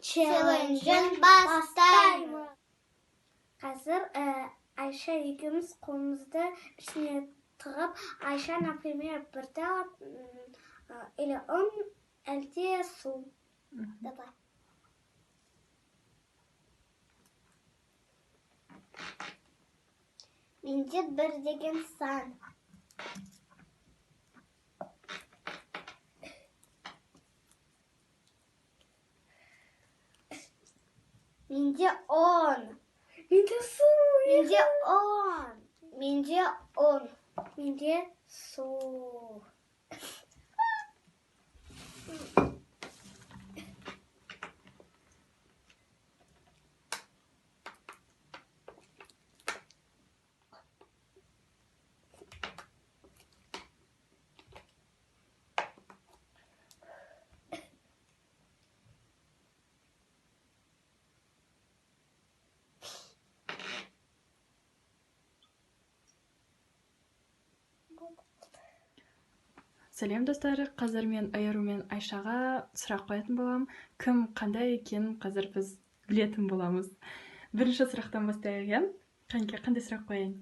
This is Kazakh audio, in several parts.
Челленджін бастаймыз. Қазір Айша екеуміз қолымызды ішіне тығып, Айша, например, бірді алып, или ұн, әлде су. Давай. Менде бір деген сан. Менде 10. Менде су. Менде 10. Менде 10. Менде су. Сәлем, достар! Қазір мен Айару мен Айшаға сұрақ қоятын боламын. Кім қандай екенін қазір біз білетін боламыз. Бірінші сұрақтан бастайық, иә? Қанке, қандай сұрақ қояйын?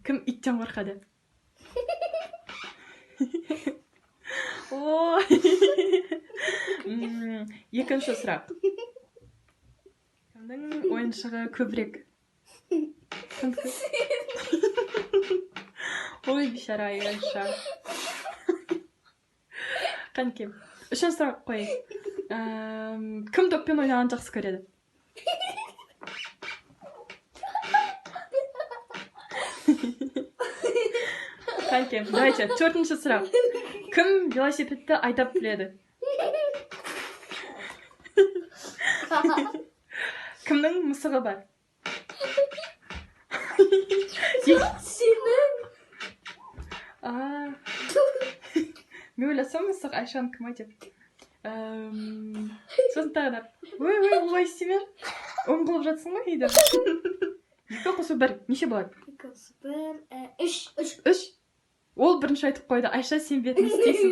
Кім иттен қорқады? Ой! Екінші сұрақ. Кімнің ойыншығы көбірек? Кімдікі? Ой, бейшара Айша. Қанке, үшінші сұрақ қояйын. Кім доппен ойнағанды жақсы көреді? Қанке, давайте, төртінші сұрақ. Кім велосипедті айдап біледі? Кімнің мысығы бар? Сенің. А, мен ойласам, мысық Айшанікі ма деп. Сосын тағы да, ой, ой, олай істеме, ұн қылып жатсың ғой үйде. 2 қосу 1 неше болады? 2 қосу 1, 3, 3. 3. Ол бірінші айтып қойды. Айша, сен бетін істейсің.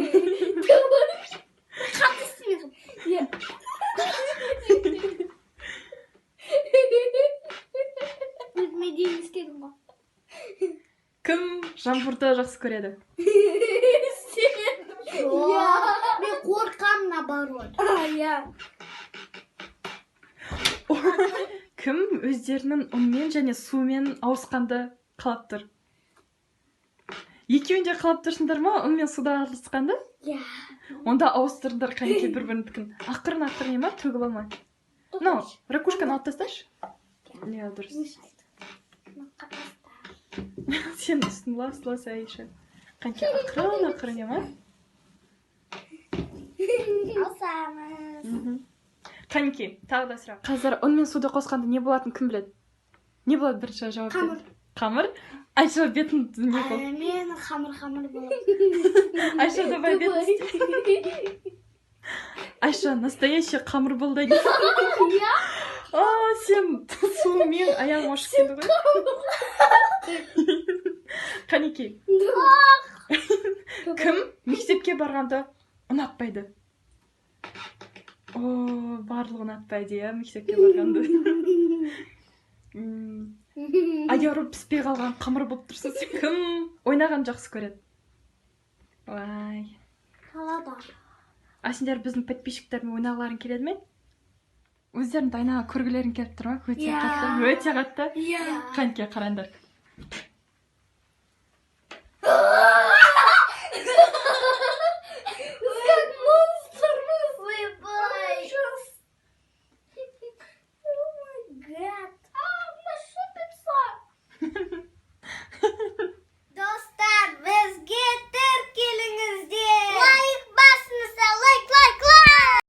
Қатты істемеймін. Иә. Өзіме дейін істедім ғой. Кім жаңбырды жақсы көреді? Сен. Жоқ, мен қорқамын, наоборот. Иә. Кім өздерінің ұнмен және сумен ауысқанды қалап тұр? Екеуін де қалап тұрсыңдар ма, ұн мен суда араласқанды? Иә. Онда ауыстырыңдар, қанекей, бір бірінікін. Ақырын, ақырын ема, төгіп алма. Мынау ракушканы алып тасташы. Иә, дұрыс. Сен үстін лас лас, Айша. Қанекей, ақырын, ақырын ема. Алсамыз. Қанекей, тағы да сұрақ. Қазір ұн мен суды қосқанда не болатынын кім біледі? Не болады, бірінші жауап бер. Қамыр. Қамыр? Айша, бетін не болды? Мен қамыр, қамыр болады. Айша, давай бетін істе. Айша, настоящий қамыр болды. Иә. А, сен сумен аяғың ашып келді ғой. Қанекей. Кім мектепке барғанды ұнатпайды? О, барлығы ұнатпайды, иә, мектепке барғанды. Аяру, піспей қалған қамыр болып тұрсың сен. Кім ойнаған жақсы көреді? Ой. Қалада. А сендер біздің подписчиктермен ойнағыларың келеді ме? Өздеріңді айнаға көргілерің келіп тұр ма? Өте Иә. қатты, өте қатты. Иә. Қанекей, қараңдар.